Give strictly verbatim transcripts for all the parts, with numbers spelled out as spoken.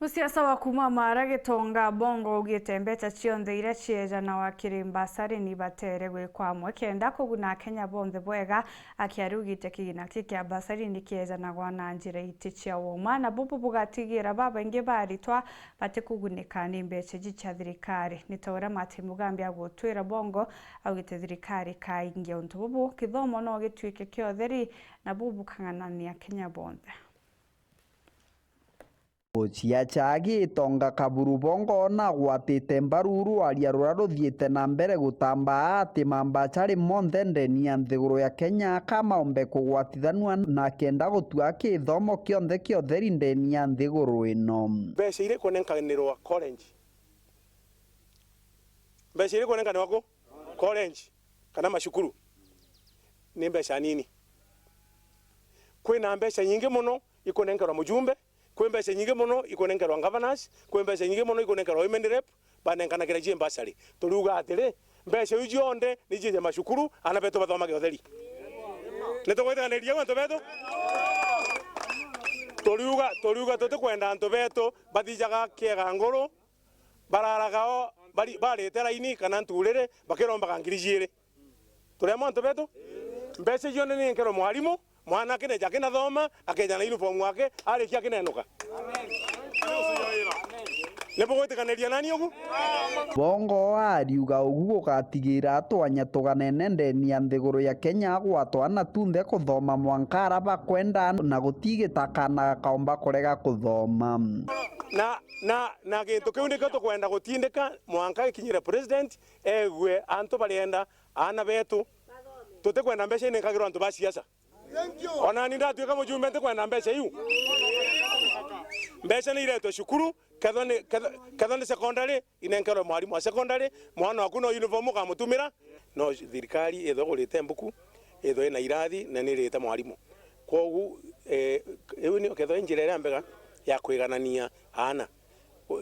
Musiasa wa kuma Mara Gitonga Bongo augite mbeca cionthe iria ciejanagwa kiri mbasari ni batere gwikwa amwe kenda kuguna Akenya bonthe bwega, akiariugite kigina ki kia mbasari ni kiejanagwa na njira iti cia uma, na bubu bugatigira babaingi ba aritwa batikugunika ni mbeca iji cia thirikari. Ni ta uria Martin Mugambi agutwira Bongo augite thirikari kaingia untu bubu, kithomo no gituike kia utheri, na bubu bukang'anania Akenya bonthe. Uciaca Gitonga Kaburu Bongo nagwatite mbaru rwaria ruria ruthiite na mbere gutambaa ati mambacari monthe ndeni ya nthiguru ya Kenya kamaombe kugwatithanua na kenda gutua kithomo kionthe kia utheri ndeni ya nthiguru ino. Mbeca iria ikunenkanirwa college, mbeca iria ikunenkanirwa ku college kana macukuru ni mbeca nini. Kwina mbeca nyingi mono ikunenkerwa mujumbe, kwi mbeca nyingi mono ikunenkerwa governors, kwi mbeca nyingi mono ikunenkerwa women rep, banenkanagire cie bursary. Turiuga atiri, mbeca iu cionthe ni cie macukuru, ana betu bathomage utheri. Nitugwitikaniriria uu antu betu? Turiuga, turiuga tutikwenda antu betu bathijaga kiega nguru, bararaga o bari-, barite raini kana nturiri, bakirombaga ngiri jiiri. Turi amwe antu betu? Mbeca icio ni ninkerwe mwarimu, mwana akineja akinathoma, akeja na uniform wake, arikia akinenuka. Ni bugwitikaniria nani ugu? Bongo ariuga ugu gugatigira twanya tuganene ndeni ya nthiguru ya Kenya gwa twana tunthe kuthoma mwanka ara bakwenda na gutigita kana gakaomba kurega kuthoma. Na, na, na gintu kiu nikio tukwenda gutindika mwanka gikinyire president egue antu barienda aana betu. Tutikwenda mbeca inenkagirwa antu ba siasa. Ona ni ndatuika mujumbe ntikwenda mbeca iu. Mbeca ni iretwe cukuru, kethwa ni, kethwa, kethwa ni secondary, inenkerwe mwarimu wa secondary, mwana waku no uniform ukamutumira. No thirikari ithwe igurite mbuku, ithwe ina irathi, na ni irite mwarimu. Kwogu, eh, iu ni kethwa i njira iria mbega ya kwiganania aana.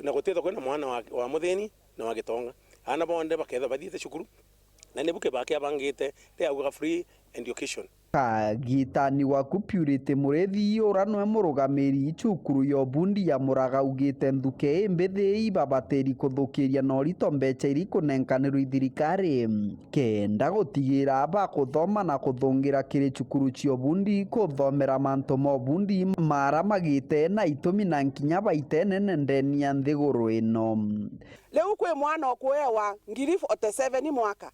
Na gutithwa kwina mwana wa, wa muthini na wa gitonga. Aana bonthe bakethwa bathiite cukuru, na nibu kibaki abangite ria augaga free education. Kagitani waku Purity Murithi, ura nwe murugamiri cukuru ya ubundi ya Muraga, augite nthuke imbithi ibabatiri kuthukiria na urito mbeca iria ikunenkanirwa i thirikari kenda gutigira bakuthoma na kuthungira kiri cukuru cia ubundi kuthomera mantu ma ubundi mara magite na itumi na nkinya baite nene ndeni ya nthiguru ino. Riu kwi mwana ukuewa ngiri forty seven mwaka.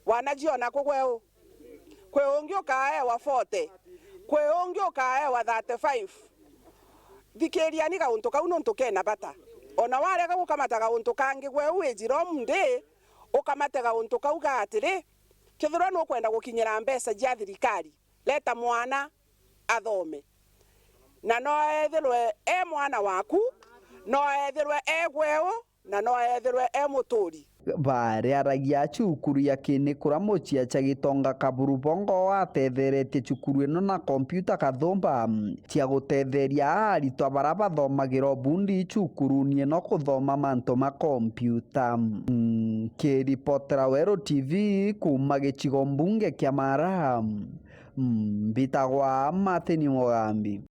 Wanajiona kugweu? Kwi ungi ukaewa forty, kwi ungi ukaewa thirty-five. Thikiriani gauntu kau nontu kena bata. Ona warega gukamata gauntu kangi, gwe wijira umunthi, ukamate gauntu kau ga atiri, kethirwa nukwenda gukinyira mbeca cia thirikari, leta mwana athome. Na no ethirwe e mwana waku, no ethirwe e gweu, na no ethirwe e muturi. Bariaragia cukuru ya Kinikura, muciaca Gitonga Kaburu Bongo atetheretie cukuru ino na kompiuta kathumba cia gutetheria aritwa bara bathomagira ubundi cukuruni ino kuthoma mantu ma kompiuta. Nkiripotera Weru T V kuma gicigo mbunge kia Mara, mbitagwa Martin Mugambi.